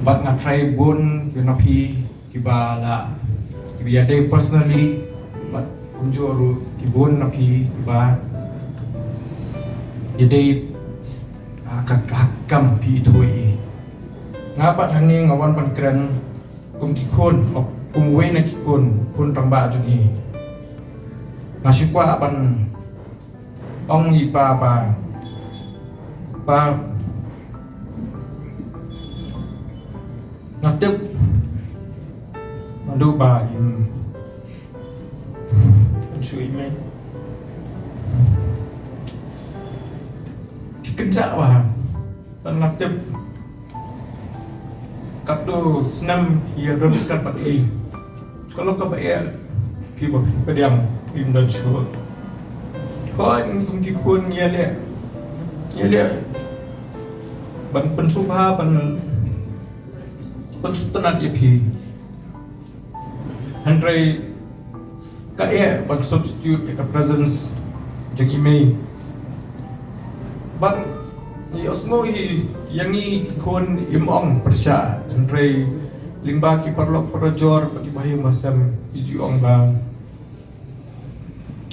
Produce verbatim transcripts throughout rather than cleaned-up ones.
Bad nga trai bun ki na phi kiba la kiba ïadei personally bad kumjuh ruh ki bun na phi kiba ïadei ha ka ha ka kam phi ithuh i. Nga bad hangne nga wan ban kren kum ki khun, kum wei na ki khun, khun rangbah jong i. Nga shu kwah ban ong i pa ba, pa, nga tip nga duh ba im shu i mei ki kynjah ba. Ban nga tip katto snem ïa don kat bad i. Ka long kaba ïa phi ba phi pdiang, phim don shuh. Khoi kum ki khun ïa leh, ïa leh ban pynsngewbha, ban pynsngewtynnat ïa phi. Hynrei ka eh ban substitute ïa ka presence jong i mei. Ban ïohsngew hi ïa ngi ki khun im ong pyrshah, hynrei lyngba ki paralok parajor bad ki bahaïing bahasem i ju ong ba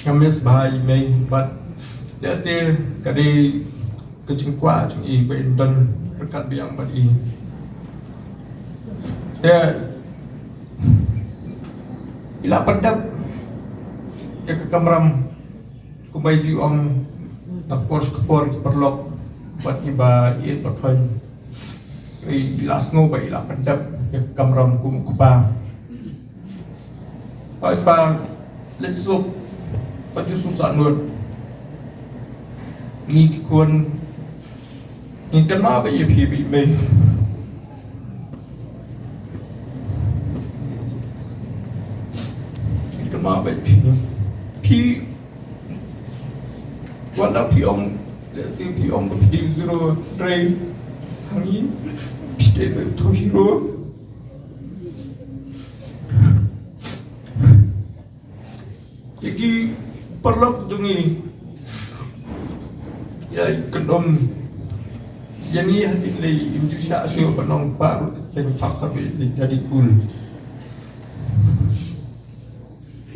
ka miss bha i mei bad te se ka dei ka jingkwah jong i ba in don ryngkat biang bad i. Te i la pyndep ïa ka kamram kumba i ju ong na ka por sha ka por ki paralok bad kiba ïeit ba thoiñ. I la sngew ba i la pyndep ïa ka kamram kum u kpa. Ai pa, let's look. Pa ju su sa nut. Ngi ki khun ngi kynmaw ba ïa phi ba i mei. Ngi kynmaw ba ïa phi. Phi wat la phi ong, let's say phi ong ba phi dei zero three. Hangi phi dei ba tu hero. Ïa ki paralok jong ngi ïa kynduh ïa ngi ha ki lei im ju shah shuh ba nong pa ruh teng phak sa be dei jadi kul.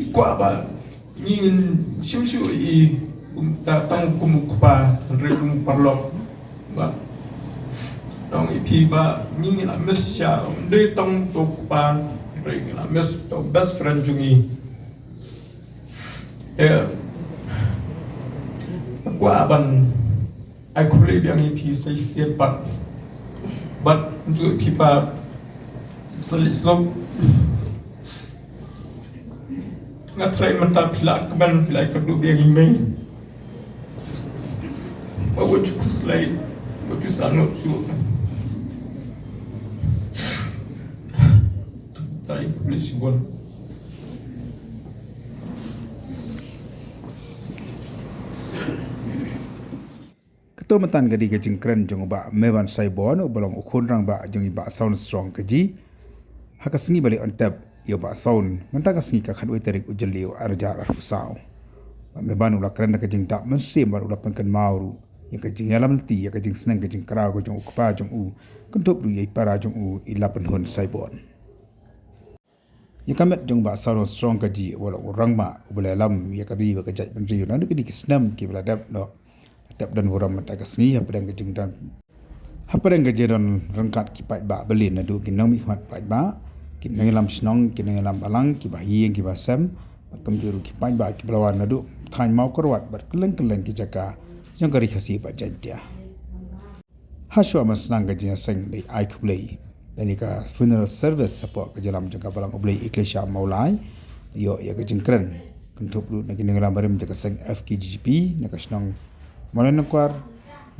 I kwah ba ngi ngin shu shu i kum ta tang kum u kpa hynrei kum u paralok. Ba tang i phi ba ngi ngin la miss sha, dei tang to kpa hynrei ngin la miss to best friend jong ngi. Eh, kwah ban ai khublei biang ïa phi sa shisien pat. Bad ju phi pat sa leh sop. Nga trai mynta phi la kmen phi la kyrduh biang ïa mei. Ba wat ju khuslai, wat ju sa noh ju. Tai khublei shibun. Kato mynta ka dei ka jingkren jong u Bah Meban Saibon, uba long u khun rangbah jong i Bah Saun Strong Kaji. Ha ka sngi ba leh on tep ïa u Bah Saun mynta ka sngi ka khatwei tarik u Jylliew arhajar arphew saw. Bah Meban u la kren da ka jingdap mynsiem bad u la pynkynmaw ruh ïa ka jingïalam lynti ïa ka jingsneng ka jingkraw ka jong u kpa jong u, kynthup ruh ïa i para jong u i Lapynhun Saibon. Ïa ka met jong Bah Saun Strong Kaji uba long u rangbah uba la ïalam ïa ka ri bad ka jaitbynriew naduh kine ki snem kiba la dep noh. Tep don burom mynta ka sngi hapdeng ka jingdon, hapdeng ka jingdon ryngkat ki paidbah byllien naduh ki nongmihkhmat paidbah, ki nongïalam shnong, ki nongïalam balang, ki bahaïing ki bahasem, bad kumjuh ruh ki paidbah kiba la wan naduh thaiñ Mawkyrwat bad kylleng kylleng ki jaka jong ka Ri Khasi bad Jaiñtia. Hashwa ban sdang ka jingïaseng da i ai khublei da kane ka funeral service shapoh ka jingïalam jong ka Balang U Blei Ecclesia Mawlai, ïoh ïa ka jingkren kynthup ruh na ki nongïalam barim jong ka seng F K J G P na ka shnong Mawlai Nongkwar,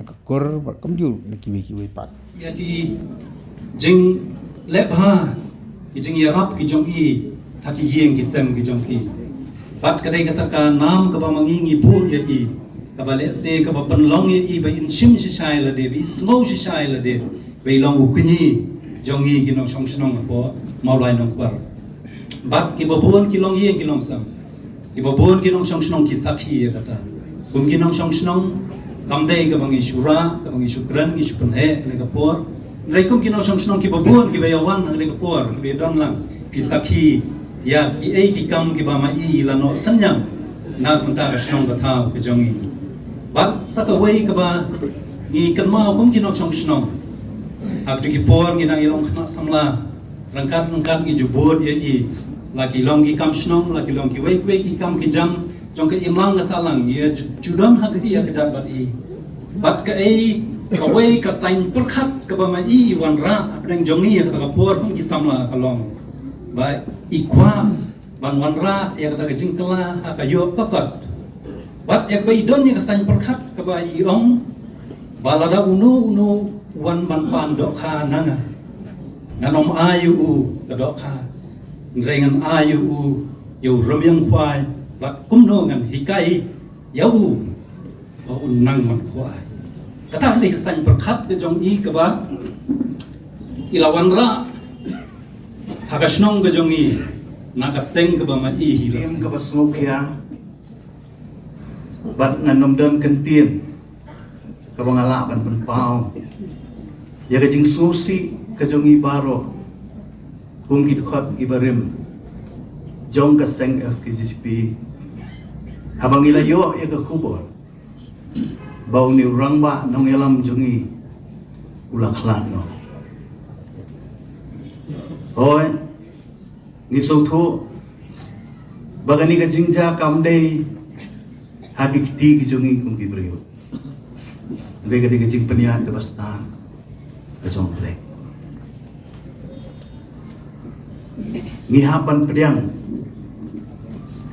na ka kur bad kumjuh ruh na kiwei kiwei pat. Ïa ki jingleh bha, ki jingïarap ki jong i ha ki ïing ki sem ki jong ki. Bad ka dei kata ka nam kaba ma ngi ngi buh ïa i, kaba lehse kaba pynlong ïa i ba in shim shisha ïa lade, ba i sngew shisha ïa lade ba i long u kñi jong ngi ki nongshong shnong hapoh Mawlai Nongkwar. Bad kiba bun ki longïing ki longsem, kiba bun ki nongshong shnong ki sakhi ïa kata. Kum ki nongshong shnong, kam dei kaba ngi shu rah, kaba ngi shu kren, ngi shu pynheh kane ka por. Hynrei kum ki nongshong shnong kiba bun kiba ïa wan ha kane ka por, kiba ïa don lang, phi sakhi ïa kiei ki kam kiba ma i la noh synñiang na ka bynta ka shnong ka thaw ka jong i. Bad sa kawei kaba ngi kynmaw kum ki nongshong shnong, ha kito ki por ngi dang ïa long khynnah samla, ryngkat ryngkat ngi ju bud ïa i, la ki long ki kam shnong, la ki long kiwei kiwei ki kam ki jam jong ka imlang ka sahlang, ïa ju, ju don ha kti ïa ka jait bad i. Bad kaei kawei ka saiñ pyrkhat kaba ma i wanrah hapdeng jong i ha kata ka por kum ki samla ka long ba i kwah ban wanrah ïa kata ka jingkylla ha ka ïoh ka kot. Bad ïa kaba i don ïa ka saiñ pyrkhat kaba i ong ba lada uno uno wan ban pan dohkha na nga, ngan ym ai ïa u ka dohkha, hynrei ngan ai ïa u ïa u rymmiang khwai, bad kumno ngan hikai ïa u ba un nang man khwai. Kata ka dei ka saiñ pyrkhat ka jong i kaba i la wanrah ha ka shnong ka jong i na ka seng kaba ma i hi la seng. Kaba sngewkhia bad ngan ym don kyntien kaba nga lah ban pynpaw ïa ka jingsngewsih ka jong i baroh kum ki dkhot ki barim jong ka seng F K J G P haba ngi la ïoh ïa ka khubor ba une u rangbah nongïalam jong i u la khlad noh. Hooid, ngi sngewthuh ba kane ka jingjia kam dei ha ki kti ki jong ngi kum ki briew. Hynrei ka dei ka jingpynïaid kaba stad ka jong U Blei. Ngi hap ban pdiang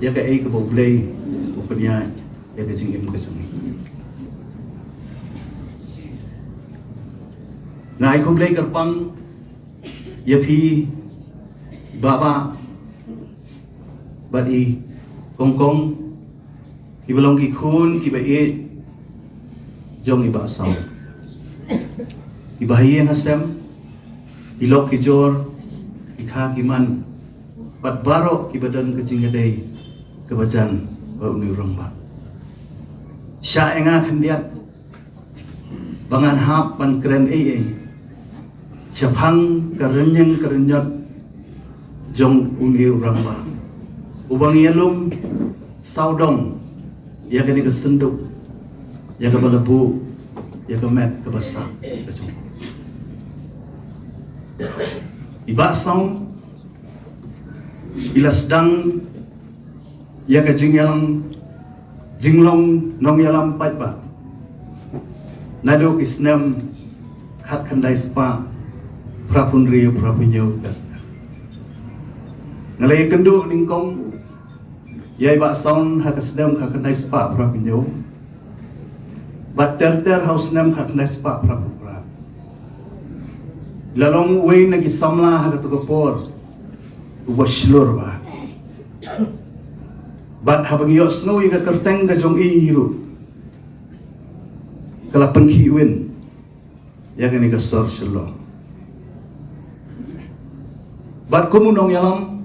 ïa kaei kaba U Blei u pynïaid ïa ka jingim ka jong ngi. Nga ai khublei kyrpang ïa phi, Bah Bah bad i Kong Kong, kiba long ki khun kiba ïeit jong i Bah Saw, kiba ha ïing ha sem, ki lok ki jor, ki kha ki man, bad baroh kiba don ka jingïadei kaba jan bad une u rangbah. Shah ïa nga khyndiat ba ngan hap ban kren ei ei shaphang ka rynïeng ka rynñiot jong une u rangbah uba ngi ïalum sawdong ïa kane ka synduk, ïa kaba la buh ïa ka met kaba sah ka jong i Bah Saw. I la sdang ïa ka jingïalang, jinglong nongïalam paidbah naduh ki snem khatkhyndai spah phraphew hynriew phraphew hynñiew. Nga la ïakynduh nyngkong ïa i Bah Saw ha ka snem khatkhyndai spah phraphew hynñiew bad ter ter ha u snem khatkhyndai spah phraphew phra. La long uwei na ki samla ha kato ka por uba shlur bha. Bad haba ngi ïohsngew ïa ka kyrteng ka jong i ruh, ka la pynkhih win ïa kane ka sor Shillong. Bad kum u nongïalam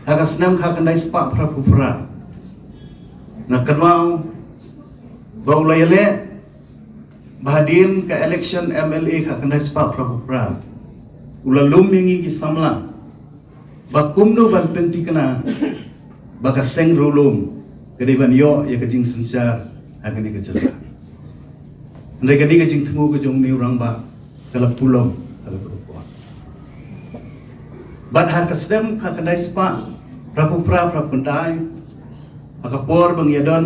ha ka snem khatkhyndai spah phraphew phra, nga kynmaw ba u la ïaleh ba hadien ka election M L A khatkhyndai spah phraphew phra, u la lum ïa ngi ki samla ba kumno ban pynthikna ba ka seng riewlum ka dei ban ïoh ïa ka jingsynshar ha kane ka jylla. Hynrei kane ka jingthmu ka jong une u rangbah ka la pulom ha kato ka por. Bad ha ka snem khatkhyndai spah phraphew phra phraphew khyndai, ha ka por ba ngi ïadon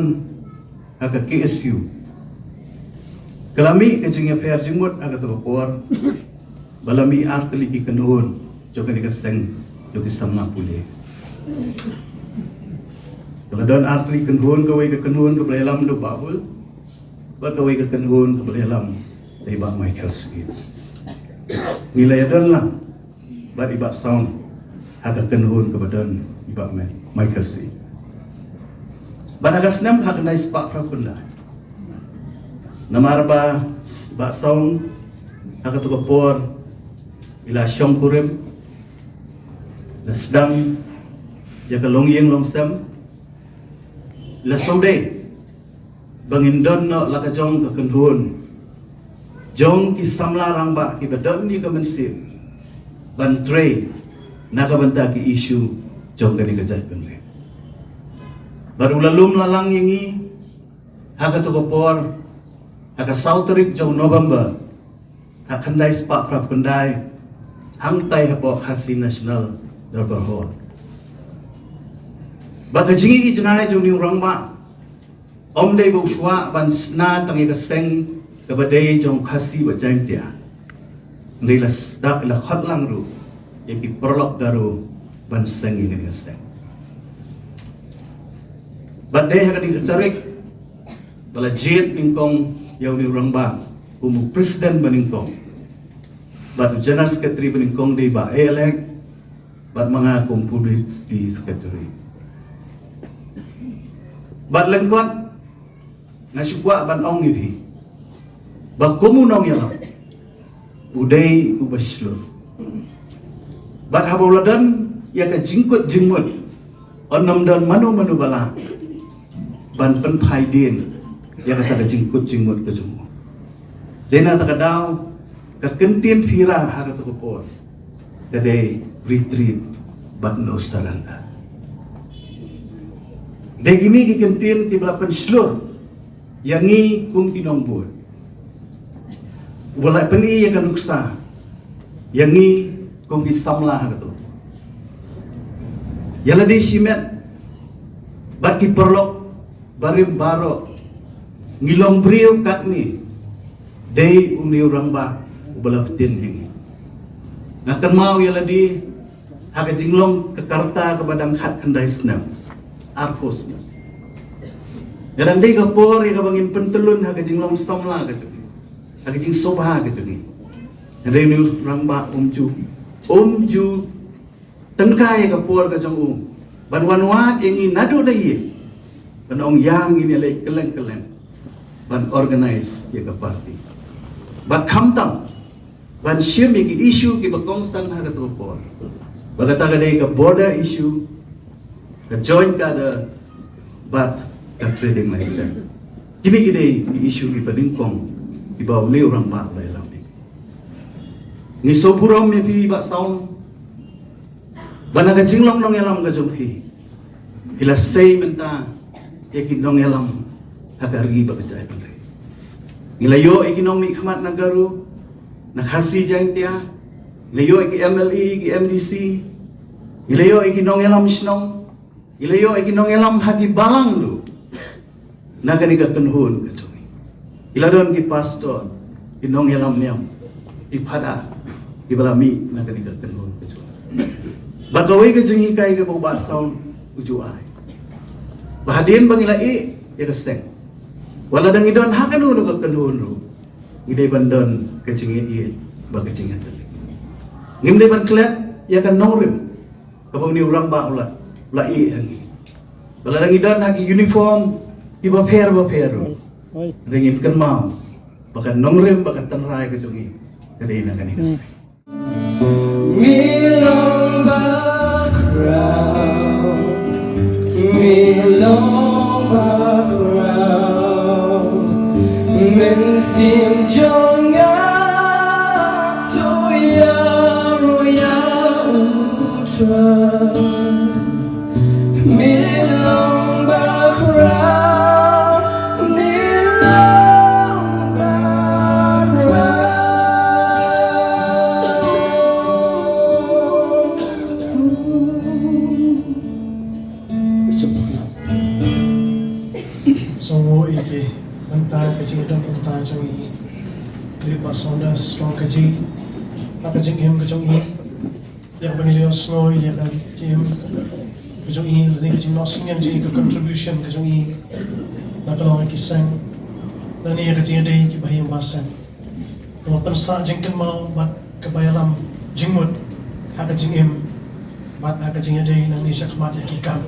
ha ka K S U, ka la mih ka jingïapher jingmut ha kato ka por ba la mih artylli ki kynhun jong kane ka seng jong ki samla pule. Ka la don artylli kynhun, kawei ka kynhun kaba la ïalam da u Bah Bul bad kawei ka kynhun kaba la ïalam da i Bah Michael Syiem. Ngi la ïadon lang bad i Bah Saw ha ka kynhun kaba don i Bah Michael Syiem. Bad ha ka snem khatkhyndai spah phraphew khyndai, namar ba i Bah Saw ha kato ka por i la shongkurim, la sdang ïa ka longïing longsem, la sngewdei ba ngin don noh la ka jong ka kynhun jong ki samla rangbah kiba don ïa ka mynsiem ban trei na ka bynta ki issue jong kane ka jaitbynriew. Bad u la lum la lang ïa ngi ha kato ka por, ha ka saw tarik jong November, ha khyndai spah phra phew khyndai, hangtai hapoh Khasi National Dorbar Hall. Bad ka jingïohi jngai jong une u rangbah ym dei ba u shuwa ban shna tang ïa ka seng kaba dei jong Khasi bad Jaintia. Hynrei la sdang, la khot lang ruh ïa ki paralok Garo ban seng ïa kane ka seng. Bad dei ha kane ka tarik ba la jied nyngkong ïa une u rangbah kum u president ba nyngkong. Bad u general secretary ba nyngkong dei Bah Elek, bad ma nga kum publicity secretary. Bad lyngkot, nga shu kwah ban ong ïa phi ba kum u nongïalam u dei uba shlur. Bad haba u la don ïa ka jingkut jingmut, un ym don mano mano ba lah ban pynphai dien ïa kata ka jingkut jingmut ka jong u. Dei na kata ka daw, ka kyntien phi ra ha kato ka por ka dei retreat bad no surrender. Dei kine ki kyntien kiba la pynshlur ïa ngi kum ki nongbud. Uba la pyni ïa ka nuksa ïa ngi kum ki samla ha kato. Ïa lade shimet bad ki paralok barim baroh, ngi long briew katne, dei une u rangbah uba la btin ha ngi. Nga kynmaw ïa lade ha ka jinglong ka karta kaba dang khatkhyndai snem, arphew snem. Nga dang dei ka por ïa kaba ngin pyntyllun ha ka jinglong samla ka jong ngi, ha ka jingsngewbha ka jong ngi. Hynrei une u rangbah um ju, um ju tyngkai ïa ka por ka jong u ban wan wad ïa ngi naduh na ïing, ban ong ïa ngin ïaleh kylleng kylleng ban organize ïa ka party. Bad khamtam ban shim ïa ki issue kiba kongsan ha kato ka por, ba kata ka dei ka border issue, ka joint cadre bad ka trading license. Kine ki dei ki issue kiba nyngkong kiba une u rangbah u la ïalam ïa ngi. Ngi sngewburom ïa phi Bah Saun, ba na ka jinglong nongïalam ka jong phi, phi la sei mynta ïa ki nongïalam ha ka ri bad ka jaitbynriew. Ngi la ïoh ïa ki nongmihkhmat na Garo, na Khasi Jaintia, ngi la ïoh ïa ki M L A, ki M D C, ngi la ïoh ïa ki nongïalam shnong, ngi la ïoh ïa ki nongïalam ha ki balang ruh na kane ka kynhun ka jong ngi. Ngi la don ki pastor, ki nongïalam niam, ki phada, kiba la mih na kane ka kynhun ka jong ngi. Bad kawei ka jinghikai kaba u Bah Saun u ju ai, ba hadien ba ngi la ïeh ïa ka seng, wat la dang ngi don ha kano kano ka kynhun ruh, ngi dei ban don ka jingïeit bad ka jingïatylli. Ngim dei ban klet ïa ka nongrim kaba une u rangbah u la, u la ïeh ha ngi. Ba lada ngi don ha ki uniform kiba pher bapher ruh, hynrei ngin kynmaw ba ka nongrim bad ka tynrai ka jong ngi ka dei na kane ka seng. Mi long bakhraw, mi long bakhraw, mynsiem jong nga to ïaroh ïa U Trai. Mi long bakhraw, mi long bakhraw. Sngewbha ïa ki bynta ka jingdon bynta jong i. Dei ba Saunders long ka jing, ka jingim ka jong i. Ïa kaba ngi la ïohsngew ïa ka jingim ka jong i, lane ka jingnoh synñiang jong i, ka contribution ka jong i na ka long ki seng, lane ïa ka jingïadei kiba ha ïing ba seng, kaba pynsah jingkynmaw bad kaba ïalam jingmut ha ka jingim bad ha ka jingïadei nangne shakhmat ïa ki kam.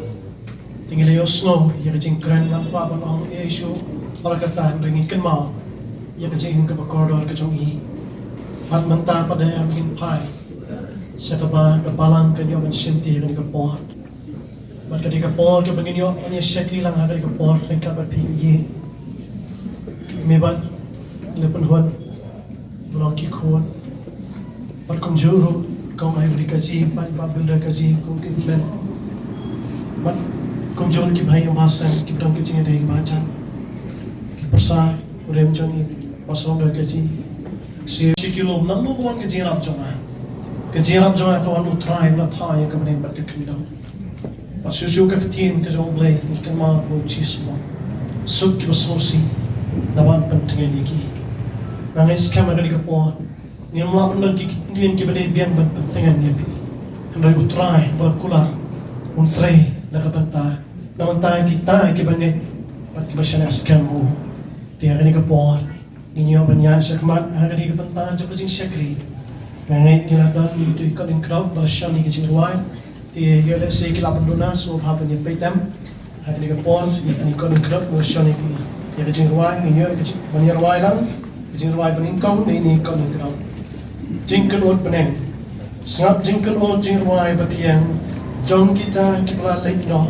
Te ngi la ïohsngew ïa ka jingkren, ngam kwah ban ong ei shuh, hynrei kata hynrei ngi kynmaw ïa ka jingim kaba kordor ka jong i. Bad mynta pat da ïa ngin phai sha kaba ka balang kan ïoh ban shim te ha kane ka por. Bad ka dei ka por kaba ngin ïoh ban ïa shakri lang ha kane ka por ryngkat bad phi ïa i. Me bad la pynhun Ba long ki khun. Bad kumjuh ruh, kong Ivory Kaji, bad i Bah Builder Kaji, kum ki men. Bad kumjuh ki bhai ïing bah seng, ki ba don ki jingïadei ki ba jan. Ki pyrsa, u rem jong i, Bah Sawdar Kaji. Shi, shi ki lum, nangno ka wan ka jingïarap jong nga. Ka jingïarap jong nga ka wan u Trai ba la thah ïa ka bneng bad ka khyndew. Bad shuh shuh ka ktien ka jong U Blei, ngi kynmaw ba u Jisu u ong, suk ki ba sngewsih, naba ngan pyntngen ïa ki. Nga ngeit skhem ha kane ka por, ngim lah ban don ki ktien ki ba dei biang ban pyntngen ïa phi. Hynrei u Trai ba la kular un trei na ka bynta, na ka bynta kita ki ba ngeit bad ki ba shaniah skhem ha u. Te ha kane ka por, ngin ïoh ban ïaid shakhmat ha kane ka bynta jong ka jingshakri. Nga ngeit ngi la don ïa uto u kot u kdok ba la shon ïa ka jingrwai. Te ïa lehse ki lah ban duna, sngewbha ban ïa peit lem. Ha kane ka por, ïa uto u kot u kdok ba la shon ïa ka, ïa ka jingrwai, ngin ïoh ïa ka jing, ban ïa rwai lang ka jingrwai ba nyngkong, ne ïa uto u kot u kdok. Jingkynnoh bneng. Sngap jingkynnoh jingrwai ba thiang jong kita ki ba la leit noh.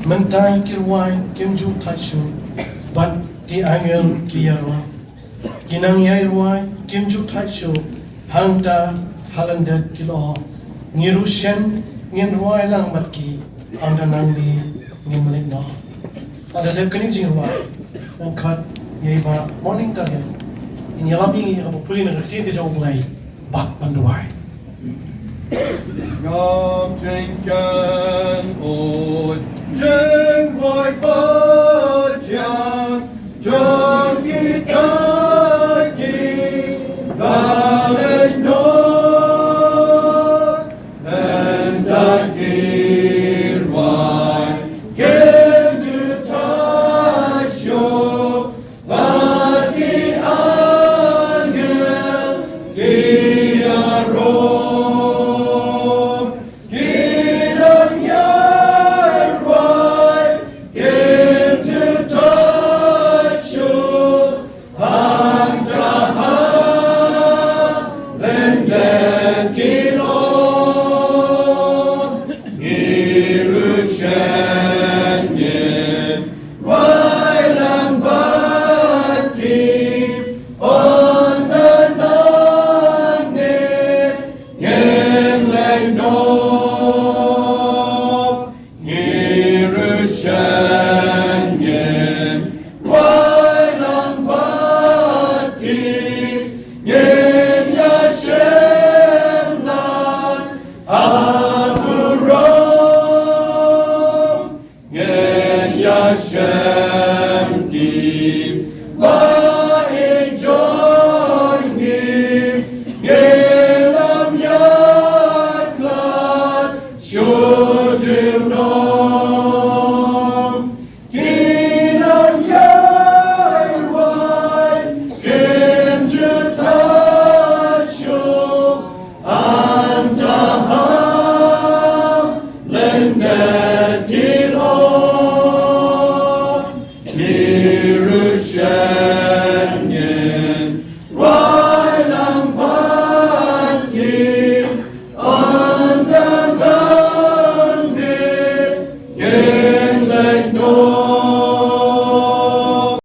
Mynta ki rwai kim ju thait shuh, bad ki angel ki ïaroh. Ki nang ïai rwai kim ju thait shuh, hangta ha lyndet ki lyoh. Ngi ruh shen ngin rwai lang bad ki, hangta nangne ngim leit noh. Haba dep kane ka jingrwai, ngan khot ïa i Bah Morning Target in ïalam ïa ngi ha kaba pule na ka ktien ka jong U Blei, Bad ban duwai. Ngam jingkynnoh jingrwai ba